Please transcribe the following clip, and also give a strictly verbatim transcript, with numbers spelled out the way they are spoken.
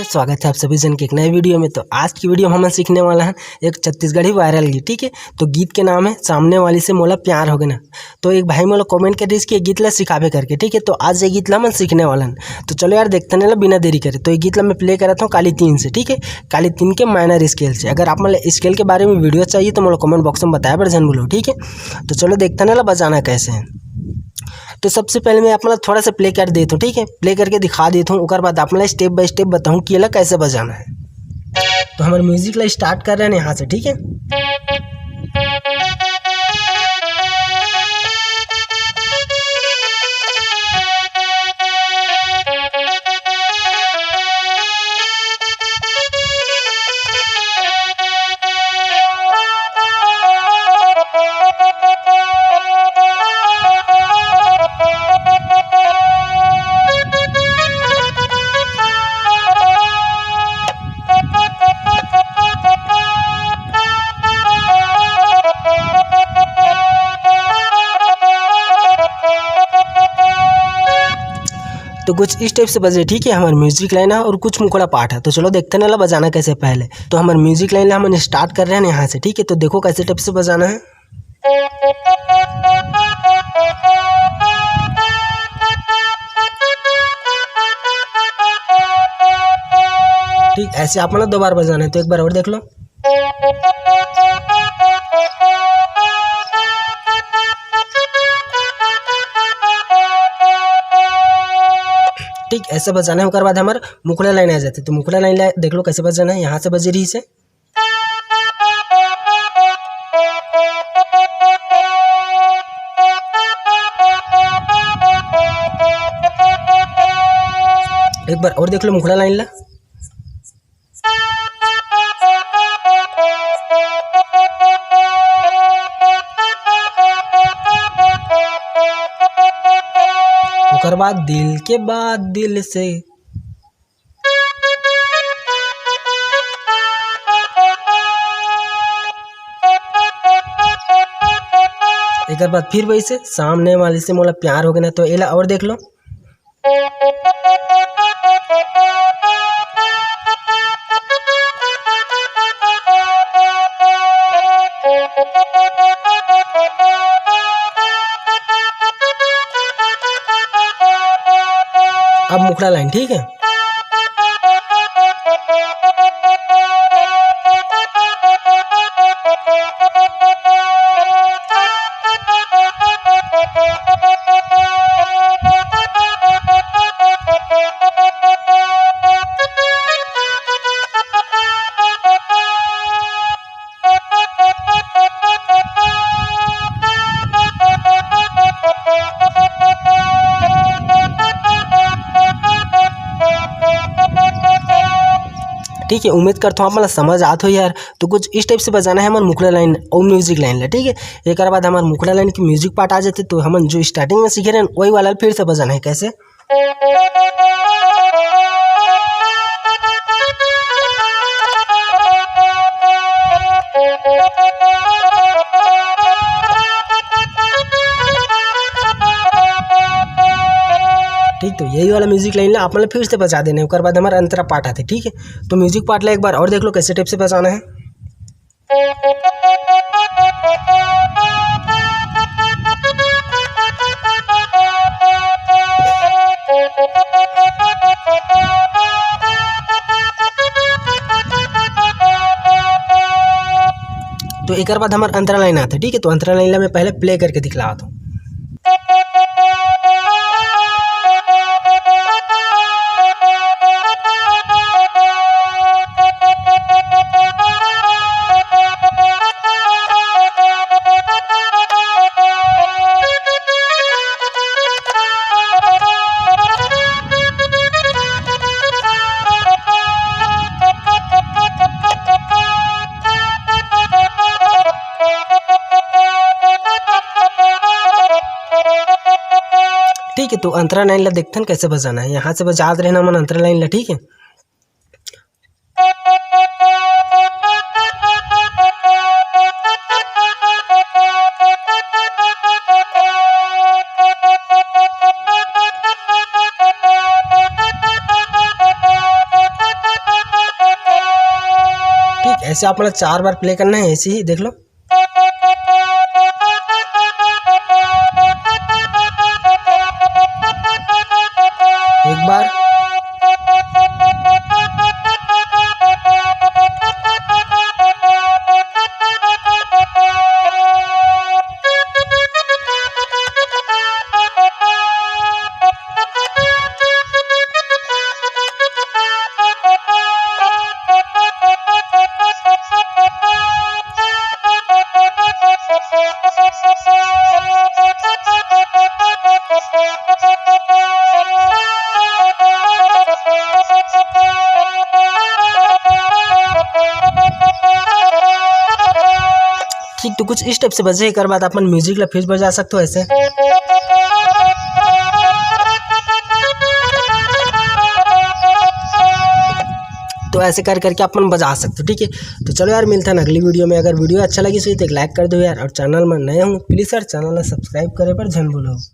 स्वागत है आप सभी जन के एक नए वीडियो में। तो आज की वीडियो में हम सीखने वाला है एक छत्तीसगढ़ी वायरल गीत, ठीक है। तो गीत के नाम है सामने वाली से मोला प्यार हो गया ना। तो एक भाई मोला कमेंट कर रही कि ये गीत ला सिखाबे करके, ठीक है। तो आज ये गीत ला हम सीखने वाला है। तो चलो यार, देखते नहीं ला बिना देरी करे। तो ये गीत ला मैं प्ले करता हूँ काली तीन से, ठीक है, काली तीन के माइनर स्केल से। अगर आप मतलब स्केल के बारे में वीडियो चाहिए तो मोला कमेंट बॉक्स में बताया बर जन बोलो, ठीक है। तो चलो देखते नहीं ला बजाना कैसे है। तो सबसे पहले मैं अपना थोड़ा सा प्ले कर देता हूँ, ठीक है, प्ले करके दिखा देता हूँ। ओकर बाद अपना स्टेप बाय स्टेप बताऊँ कि एला कैसे बजाना है। तो हमारे म्यूजिक ला स्टार्ट कर रहे हैं यहाँ से, ठीक है। तो कुछ इस टाइप से बजे, ठीक है, हमारे म्यूजिक लाइन है और कुछ मुखड़ा पाठ है। तो चलो देखते हैं ना बजाना कैसे। पहले तो हमारे म्यूजिक लाइन ला हमन स्टार्ट कर रहे हैं यहाँ से, ठीक है। तो देखो कैसे टाइप से बजाना है। ठीक, ऐसे आप मतलब दो बार बजाना है। तो एक बार और देख लो। ठीक, ऐसे बजाना है। ओकर बाद हमार मुखड़ा लाइन आ जाते, तो मुखड़ा लाइन ला देख लो कैसे बजाना है। यहाँ से बज रही से, एक बार और देख लो मुखड़ा लाइन ला। ओकर बाद दिल के बाद दिल से। एकर बाद फिर वैसे सामने वाली से मोला प्यार हो गया ना, तो एला और देख लो। अब मुखड़ा लाइन, ठीक है। ठीक है, उम्मीद करता हूँ आप मन ला समझ आत हो यार। तो कुछ इस टाइप से बजाना है हमर मुखड़ा लाइन और म्यूजिक लाइन ला, ठीक है। एक बाद हमार मुखड़ा लाइन की म्यूजिक पार्ट आ जाते, तो हमन जो स्टार्टिंग में सीखे रहे वही वाला फिर से बजाना है। कैसे? ठीक, तो यही वाला म्यूजिक लाइन ला आप मन ला फिर से बजा देना है, ओकर बाद हमारा अंतरा पार्ट आते, ठीक है। तो म्यूजिक पार्ट ला एक बार और देख लो कैसे टाइप से बजाना है। तो एकर बाद हमार अंतरा लाइन आते, ठीक है। तो अंतरा लाइन ला मैं पहले प्ले करके दिखलावत हूँ। ठीक है, तो अंतरा लाइन ला देखथन कैसे बजाना है। यहाँ से बजात रहना मन अंतरा लाइन ला, ठीक है। इसे आप मतलब चार बार प्ले करना है, ऐसे ही देख लो। एक बार। ठीक, तो कुछ इस टाइप से बजे, एक बार बाद अपन म्यूजिक ला फिर बजा सकते हो ऐसे। तो ऐसे कर करके अपन बजा सकते हो, ठीक है। तो चलो यार, मिलता है अगली वीडियो में। अगर वीडियो अच्छा लगी सही तो एक लाइक कर दो यार, और चैनल में नए हो प्लीज यार चैनल ला सब्सक्राइब करे पर झन भूलो।